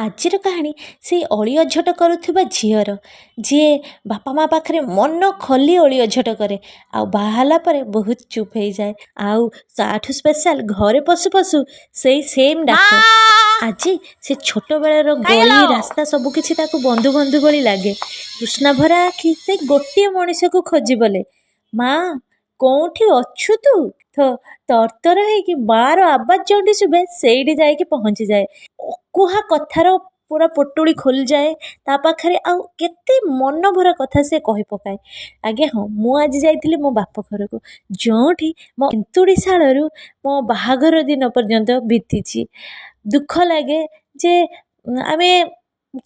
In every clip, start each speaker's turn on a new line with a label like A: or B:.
A: ଆଜିର କାହାଣୀ ସେଇ ଅଳି ଅଝଟ କରୁଥିବା ଝିଅର, ଯିଏ ବାପା ମା' ପାଖରେ ମନ ଖୋଲି ଅଳି ଅଝଟ କରେ ଆଉ ବାହା ହେଲା ପରେ ବହୁତ ଚୁପ୍ ହେଇଯାଏ। ଆଉ ତାଠୁ ସ୍ପେଶାଲ ଘରେ ପଶୁ ପଶୁ ସେଇ ସେମ୍ ଡାକ। ଆଜି ସେ ଛୋଟବେଳର ଗଳି ରାସ୍ତା ସବୁକିଛି ତାକୁ ବନ୍ଧୁ ବନ୍ଧୁ ଭଳି ଲାଗେ। ତୃଷ୍ଣାଭରା ଆଖି ସେ ଗୋଟିଏ ମଣିଷକୁ ଖୋଜି ବୋଲେ, ମା କୋଉଠି ଅଛୁ ତୁ? ତ ତରତର ହେଇକି ମାଆର ଆବାଜ ଯେଉଁଠି ଶୁଭେ ସେଇଠି ଯାଇକି ପହଞ୍ଚିଯାଏ। ଅକୁହା କଥାର ପୁରା ପୋଟୁଳି ଖୋଲିଯାଏ ତା ପାଖରେ, ଆଉ କେତେ ମନଭରା କଥା ସେ କହି ପକାଏ। ଆଜ୍ଞା ହଁ, ମୁଁ ଆଜି ଯାଇଥିଲି ମୋ ବାପ ଘରକୁ, ଯେଉଁଠି ମୋ ଏନ୍ତୁଡ଼ିଶାଳରୁ ମୋ ବାହାଘର ଦିନ ପର୍ଯ୍ୟନ୍ତ ବିତିଛି। ଦୁଃଖ ଲାଗେ ଯେ ଆମେ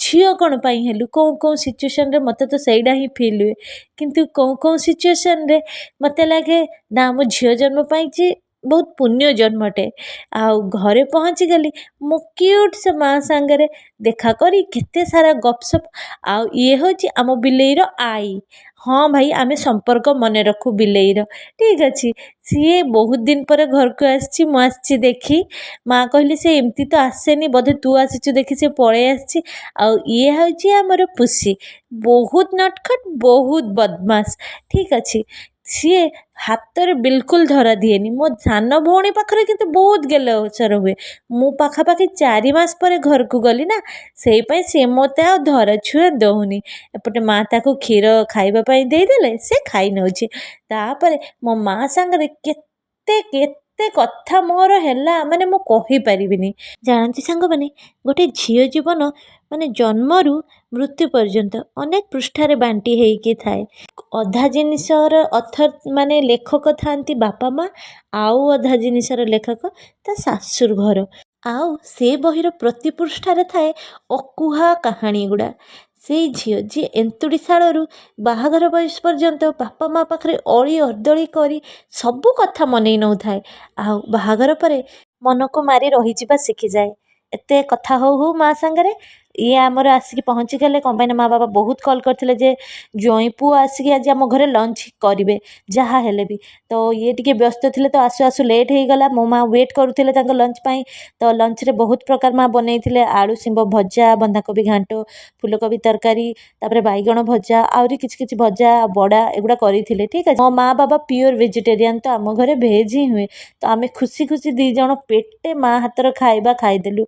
A: ଝିଅ କ'ଣ ପାଇଁ ହେଲୁ। କେଉଁ କେଉଁ ସିଚୁଏସନ୍ରେ ମୋତେ ତ ସେଇଟା ହିଁ ଫିଲ୍ ହୁଏ, କିନ୍ତୁ କେଉଁ କେଉଁ ସିଚୁଏସନ୍ରେ ମୋତେ ଲାଗେ ନା ମୁଁ ଝିଅ ଜନ୍ମ ପାଇଛି, ବହୁତ ପୁଣ୍ୟ ଜନ୍ମଟେ। ଆଉ ଘରେ ପହଞ୍ଚିଗଲି, ମୁଁ କ୍ୟୁଟ୍ ସେ ମା ସାଙ୍ଗରେ ଦେଖା କରି କେତେ ସାରା ଗପସପ। ଆଉ ଇଏ ହେଉଛି ଆମ ବିଲେଇର ଆଈ। ହଁ ଭାଇ, ଆମେ ସମ୍ପର୍କ ମନେ ରଖୁ ବିଲେଇର। ଠିକ୍ ଅଛି, ସିଏ ବହୁତ ଦିନ ପରେ ଘରକୁ ଆସିଛି, ମୁଁ ଆସିଛି ଦେଖି। ମା କହିଲେ ସେ ଏମିତି ତ ଆସେନି, ବୋଧେ ତୁ ଆସିଛୁ ଦେଖି ସେ ପଳେଇ ଆସିଛି। ଆଉ ଇଏ ହେଉଛି ଆମର ପୁଷି, ବହୁତ ନଟଖଟ, ବହୁତ ବଦମାସ। ଠିକ୍ ଅଛି, ସିଏ ହାତରେ ବିଲକୁଲ ଧରା ଦିଏନି। ମୋ ସାନ ଭଉଣୀ ପାଖରେ କିନ୍ତୁ ବହୁତ ଗେଲସର ହୁଏ। ମୁଁ ପାଖାପାଖି 4 ମାସ ପରେ ଘରକୁ ଗଲି ନା, ସେଇ ପାଇଁ ସିଏ ମୋତେ ଆଉ ଧରାଛୁଆଁ ଦେଉନି। ଏପଟେ ମା ତାକୁ କ୍ଷୀର ଖାଇବା ପାଇଁ ଦେଇଦେଲେ, ସେ ଖାଇ ନେଉଛି। ତାପରେ ମୋ ମା ସାଙ୍ଗରେ କେତେ କେତେ କଥା ମୋର ହେଲା, ମାନେ ମୁଁ କହିପାରିବିନି। ଜାଣନ୍ତି ସାଙ୍ଗମାନେ, ଗୋଟେ ଝିଅ ଜୀବନ ମାନେ ଜନ୍ମରୁ ମୃତ୍ୟୁ ପର୍ଯ୍ୟନ୍ତ ଅନେକ ପୃଷ୍ଠାରେ ବାଣ୍ଟି ହେଇକି ଥାଏ। ଅଧା ଜିନିଷର ଅଥର ମାନେ ଲେଖକ ଥାନ୍ତି ବାପା ମା, ଆଉ ଅଧା ଜିନିଷର ଲେଖକ ତା ଶାଶୁର ଘର। ଆଉ ସେ ବହିର ପ୍ରତି ପୃଷ୍ଠାରେ ଥାଏ ଅକୁହା କାହାଣୀ ଗୁଡ଼ା। ସେଇ ଝିଅ ଯିଏ ଏନ୍ତୁଡ଼ିଶାଳରୁ ବାହାଘର ବୟସ ପର୍ଯ୍ୟନ୍ତ ବାପା ମା ପାଖରେ ଅଳି ଅର୍ଦ୍ଦଳି କରି ସବୁ କଥା ମନେଇ ନେଉଥାଏ, ଆଉ ବାହାଘର ପରେ ମନକୁ ମାରି ରହିଯିବା ଶିଖିଯାଏ। ଏତେ କଥା ହଉ ହଉ ମା ସାଙ୍ଗରେ ଇଏ ଆମର ଆସିକି ପହଞ୍ଚିଗଲେ। କ'ଣ ପାଇଁ ନା ମା ବାବା ବହୁତ କଲ୍ କରିଥିଲେ ଯେ ଜ୍ୱାଇଁ ପୁଅ ଆସିକି ଆଜି ଆମ ଘରେ ଲଞ୍ଚ କରିବେ ଯାହା ହେଲେ ବି। ତ ଇଏ ଟିକେ ବ୍ୟସ୍ତ ଥିଲେ, ତ ଆସୁ ଆସୁ ଲେଟ୍ ହେଇଗଲା। ମୋ ମା ୱେଟ୍ କରୁଥିଲେ ତାଙ୍କ ଲଞ୍ଚ ପାଇଁ। ତ ଲଞ୍ଚରେ ବହୁତ ପ୍ରକାର ମା ବନେଇଥିଲେ, ଆଳୁ ଶିମ୍ବ ଭଜା, ବନ୍ଧାକୋବି ଘାଣ୍ଟ, ଫୁଲକୋବି ତରକାରୀ, ତାପରେ ବାଇଗଣ ଭଜା, ଆହୁରି କିଛି କିଛି ଭଜା, ବଡ଼ା ଏଗୁଡ଼ା କରିଥିଲେ। ଠିକ୍ ଅଛି, ମୋ ମା ବାବା ପିଓର ଭେଜିଟେରିଆନ୍, ତ ଆମ ଘରେ ଭେଜ୍ ହିଁ ହୁଏ। ତ ଆମେ ଖୁସି ଖୁସି 2 ଜଣ ପେଟେ ମା ହାତର ଖାଇବା ଖାଇଦେଲୁ।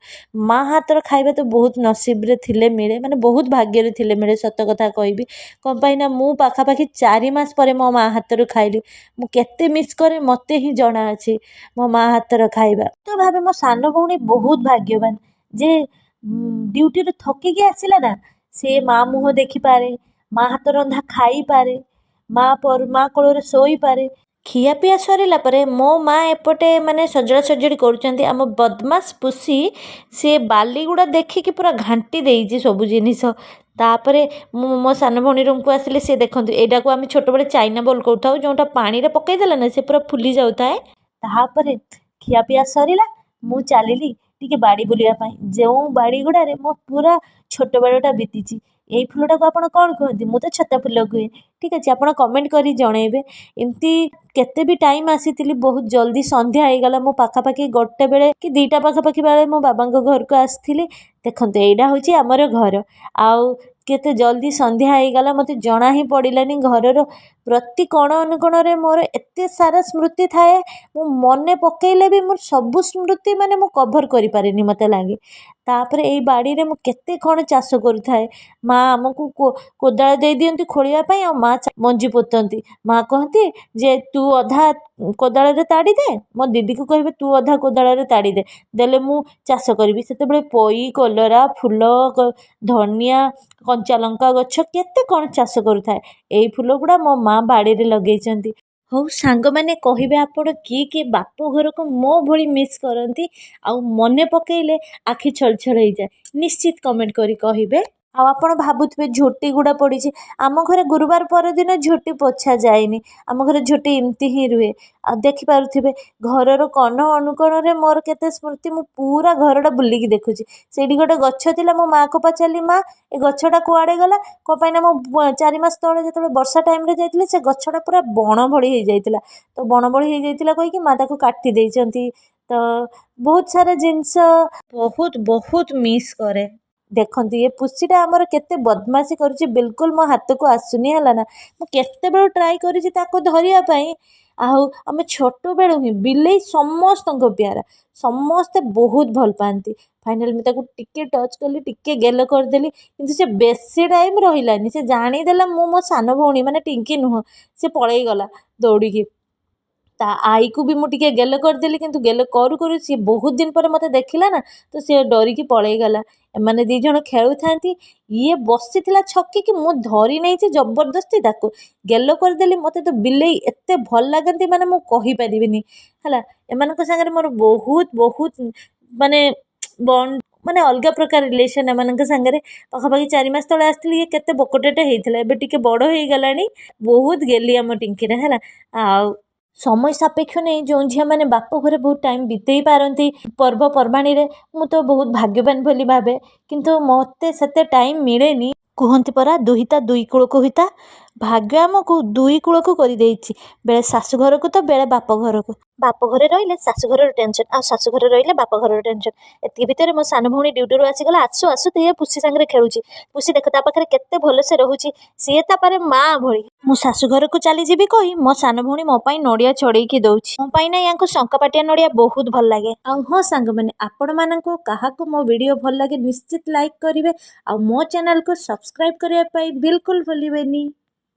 A: ମା ହାତର ଖାଇବା ତ ବହୁତ ନସିବରେ ଥିଲେ ମିଳେ, ମାନେ ବହୁତ ଭାଗ୍ୟରେ ଥିଲେ ମିଳେ, ସତ କଥା କହିବି। କ'ଣ ପାଇଁ ନା ମୁଁ ପାଖାପାଖି 4 ମାସ ପରେ ମୋ ମା ହାତରୁ ଖାଇଲି। ମୁଁ କେତେ ମିସ୍ କରେ ମୋତେ ହିଁ ଜଣାଅଛି ମୋ ମା ହାତର ଖାଇବା। ତ ଭାବେ ମୋ ସାନ ଭଉଣୀ ବହୁତ ଭାଗ୍ୟବାନ ଯେ ଡ୍ୟୁଟିରୁ ଥକିକି ଆସିଲା ନା ସେ ମା ମୁହଁ ଦେଖିପାରେ, ମା ହାତ ରନ୍ଧା ଖାଇପାରେ, ମା କୋଳରେ ଶୋଇପାରେ। ଖିଆପିଆ ସରିଲା ପରେ ମୋ ମା ଏପଟେ ମାନେ ସଜଡ଼ା ସଜଡ଼ି କରୁଛନ୍ତି। ଆମ ବଦମାସ ପୁଷି ସିଏ ବାଲିଗୁଡ଼ା ଦେଖିକି ପୁରା ଘାଣ୍ଟି ଦେଇଛି ସବୁ ଜିନିଷ। ତାପରେ ମୁଁ ମୋ ସାନ ଭଉଣୀ ରୁମ୍କୁ ଆସିଲି, ସିଏ ଦେଖନ୍ତୁ ଏଇଟାକୁ ଆମେ ଛୋଟବେଳେ ଚାଇନା ବଲ୍ କହୁଥାଉ, ଯେଉଁଟା ପାଣିରେ ପକାଇଦେଲେ ନା ସେ ପୁରା ଫୁଲି ଯାଉଥାଏ। ତାପରେ ଖିଆପିଆ ସରିଲା, ମୁଁ ଚାଲିଲି ଟିକେ ବାଡ଼ି ବୁଲିବା ପାଇଁ, ଯେଉଁ ବାଡ଼ି ଗୁଡ଼ାରେ ମୋ ପୁରା ଛୋଟବେଳଟା ବିତିଛି। ଏଇ ଫୁଲଟାକୁ ଆପଣ କ'ଣ କୁହନ୍ତି? ମୁଁ ତ ଛତା ଫୁଲ କୁହେ। ଠିକ୍ ଅଛି, ଆପଣ କମେଣ୍ଟ କରି ଜଣେଇବେ। ଏମିତି କେତେ ବି ଟାଇମ୍ ଆସିଥିଲି, ବହୁତ ଜଲ୍ଦି ସନ୍ଧ୍ୟା ହେଇଗଲା। ମୁଁ ପାଖାପାଖି ଗୋଟେ ବେଳେ କି 2ଟା ପାଖାପାଖି ବେଳେ ମୋ ବାବାଙ୍କ ଘରକୁ ଆସିଥିଲି। ଦେଖନ୍ତୁ ଏଇଟା ହେଉଛି ଆମର ଘର। ଆଉ କେତେ ଜଲ୍ଦି ସନ୍ଧ୍ୟା ହେଇଗଲା ମୋତେ ଜଣା ହିଁ ପଡ଼ିଲାନି। ଘରର ପ୍ରତି କୋଣ ଅନୁକୋଣରେ ମୋର ଏତେ ସାରା ସ୍ମୃତି ଥାଏ, ମୁଁ ମନେ ପକାଇଲେ ବି ମୋର ସବୁ ସ୍ମୃତି ମାନେ ମୁଁ କଭର୍ କରିପାରେନି ମୋତେ ଲାଗେ। ତାପରେ ଏଇ ବାଡ଼ିରେ ମୁଁ କେତେ କ'ଣ ଚାଷ କରୁଥାଏ। ମା ଆମକୁ କୋଦାଳ ଦେଇଦିଅନ୍ତି ଖୋଳିବା ପାଇଁ, ଆଉ ମା ମଞ୍ଜି ପୋତନ୍ତି। ମା କହନ୍ତି ଯେ ତୁ ଅଧା କୋଦାଳରେ ତାଡ଼ି ଦେ, ମୋ ଦିଦିକୁ କହିବେ ତୁ ଅଧା କୋଦାଳରେ ତାଡ଼ି ଦେ, ଦେଲେ ମୁଁ ଚାଷ କରିବି। ସେତେବେଳେ ପୋଇ, କଲରା, ଫୁଲ, ଧନିଆ, କଞ୍ଚା ଲଙ୍କା ଗଛ କେତେ କ'ଣ ଚାଷ କରୁଥାଏ। ଏଇ ଫୁଲ ଗୁଡ଼ା ମୋ ମା ବାଡ଼ିରେ ଲଗେଇଛନ୍ତି। ହଉ ସାଙ୍ଗମାନେ କହିବେ ଆପଣ କିଏ କିଏ ବାପ ଘରକୁ ମୋ ଭଳି ମିସ୍ କରନ୍ତି ଆଉ ମନେ ପକାଇଲେ ଆଖି ଛଳଛଳ ହେଇଯାଏ, ନିଶ୍ଚିତ କମେଣ୍ଟ କରି କହିବେ। ଆଉ ଆପଣ ଭାବୁଥିବେ ଝୋଟି ଗୁଡ଼ା ପଡ଼ିଛି, ଆମ ଘରେ ଗୁରୁବାର ପରଦିନ ଝୋଟି ପୋଛା ଯାଏନି, ଆମ ଘରେ ଝୋଟି ଏମିତି ହିଁ ରୁହେ। ଆଉ ଦେଖିପାରୁଥିବେ ଘରର କୋଣ ଅନୁକୋଣରେ ମୋର କେତେ ସ୍ମୃତି, ମୁଁ ପୁରା ଘରଟା ବୁଲିକି ଦେଖୁଛି। ସେଇଠି ଗୋଟେ ଗଛ ଥିଲା, ମୋ ମାଆକୁ ପଚାରିଲି ମା ଏ ଗଛଟା କୁଆଡ଼େ ଗଲା? କ'ଣ ପାଇଁ ନା ମୁଁ 4 ମାସ ତଳେ ଯେତେବେଳେ ବର୍ଷା ଟାଇମ୍ରେ ଯାଇଥିଲି ସେ ଗଛଟା ପୁରା ବଣ ଭଳି ହେଇଯାଇଥିଲା। ତ ବଣ ଭଳି ହେଇଯାଇଥିଲା କହିକି ମା ତାକୁ କାଟି ଦେଇଛନ୍ତି। ତ ବହୁତ ସାରା ଜିନିଷ ବହୁତ ବହୁତ ମିସ୍ କରେ। ଦେଖନ୍ତୁ, ଏ ପୁସିଟା ଆମର କେତେ ବଦମାସି କରୁଛି, ବିଲକୁଲ ମୋ ହାତକୁ ଆସୁନି, ହେଲା ନା? ମୁଁ କେତେବେଳୁ ଟ୍ରାଏ କରିଛି ତାକୁ ଧରିବା ପାଇଁ। ଆଉ ଆମେ ଛୋଟବେଳୁ ହିଁ ବିଲେଇ ସମସ୍ତଙ୍କ ପ୍ୟାରା, ସମସ୍ତେ ବହୁତ ଭଲ ପାଆନ୍ତି। ଫାଇନାଲି ମୁଁ ତାକୁ ଟିକେ ଟଚ୍ କଲି, ଟିକେ ଗେଲ କରିଦେଲି, କିନ୍ତୁ ସେ ବେଶୀ ଟାଇମ୍ ରହିଲାନି। ସେ ଜାଣିଦେଲା ମୁଁ ମୋ ସାନ ଭଉଣୀ ମାନେ ଟିଙ୍କି ନୁହଁ, ସେ ପଳେଇଗଲା ଦୌଡ଼ିକି। ତା ଆଈକୁ ବି ମୁଁ ଟିକେ ଗେଲ କରିଦେଲି, କିନ୍ତୁ ଗେଲ କରୁ କରୁ ସିଏ ବହୁତ ଦିନ ପରେ ମୋତେ ଦେଖିଲା ନା, ତ ସିଏ ଡରିକି ପଳେଇଗଲା। ଏମାନେ ଦୁଇ ଜଣ ଖେଳୁଥାନ୍ତି, ଇଏ ବସିଥିଲା ଛକିକି, ମୁଁ ଧରି ନେଇଛି ଜବରଦସ୍ତି, ତାକୁ ଗେଲ କରିଦେଲି। ମୋତେ ତ ବିଲେଇ ଏତେ ଭଲ ଲାଗନ୍ତି, ମାନେ ମୁଁ କହିପାରିବିନି, ହେଲା। ଏମାନଙ୍କ ସାଙ୍ଗରେ ମୋର ବହୁତ ବହୁତ ମାନେ ବଣ୍ଡ, ମାନେ ଅଲଗା ପ୍ରକାର ରିଲେସନ୍ ଏମାନଙ୍କ ସାଙ୍ଗରେ। ପାଖାପାଖି 4 ମାସ ତଳେ ଆସିଥିଲି, ଇଏ କେତେ ବକଟେଟେ ହେଇଥିଲା, ଏବେ ଟିକେ ବଡ଼ ହେଇଗଲାଣି। ବହୁତ ଗେଲି ଆମ ଟିଙ୍କିଟା, ହେଲା। ଆଉ ସମୟ ସାପେକ୍ଷ ନେଇ ଯେଉଁ ଝିଅମାନେ ବାପ ଘରେ ବହୁତ ଟାଇମ୍ ବିତେଇ ପାରନ୍ତି ପର୍ବପର୍ବାଣୀରେ, ମୁଁ ତ ବହୁତ ଭାଗ୍ୟବାନ ବୋଲି ଭାବେ, କିନ୍ତୁ ମୋତେ ସେତେ ଟାଇମ୍ ମିଳେନି। କୁହନ୍ତି ପରା, ଦୁହିତା ଦୁଇ କୂଳକୁ ହିତା। ଭାଗ୍ୟ ଆମକୁ ଦୁଇ କୂଳକୁ କରିଦେଇଛି, ବେଳେ ଶାଶୁଘରକୁ ତ ବେଳେ ବାପ ଘରକୁ। ବାପ ଘରେ ରହିଲେ ଶାଶୁଘରର ଟେନସନ୍, ଆଉ ଶାଶୁଘରେ ରହିଲେ ବାପ ଘରର ଟେନସନ୍। ଏତିକି ଭିତରେ ମୋ ସାନ ଭଉଣୀ ଡ୍ୟୁଟିରୁ ଆସିଗଲା। ଆସୁ ଆସୁ ତ ଇଏ ପୁଷି ସାଙ୍ଗରେ ଖେଳୁଛି। ପୁଷି ଦେଖ, ତା ପାଖରେ କେତେ ଭଲସେ ରହୁଛି, ସିଏ ତା ପାରେ ମା ଭଳି। ମୁଁ ଶାଶୁଘରକୁ ଚାଲିଯିବି କହି ମୋ ସାନ ଭଉଣୀ ମୋ ପାଇଁ ନଡ଼ିଆ ଛଡ଼େଇକି ଦେଉଛି। ମୋ ପାଇଁ ନା, ୟାଙ୍କୁ ଶଙ୍ଖପାଟିଆ ନଡ଼ିଆ ବହୁତ ଭଲ ଲାଗେ। ଆଉ ହଁ ସାଙ୍ଗମାନେ, ଆପଣମାନଙ୍କୁ କାହାକୁ ମୋ ଭିଡ଼ିଓ ଭଲ ଲାଗେ, ନିଶ୍ଚିତ ଲାଇକ୍ କରିବେ ଆଉ ମୋ ଚ୍ୟାନେଲକୁ ସବସ୍କ୍ରାଇବ୍ କରିବା ପାଇଁ ବିଲକୁଲ ଭୁଲିବେନି।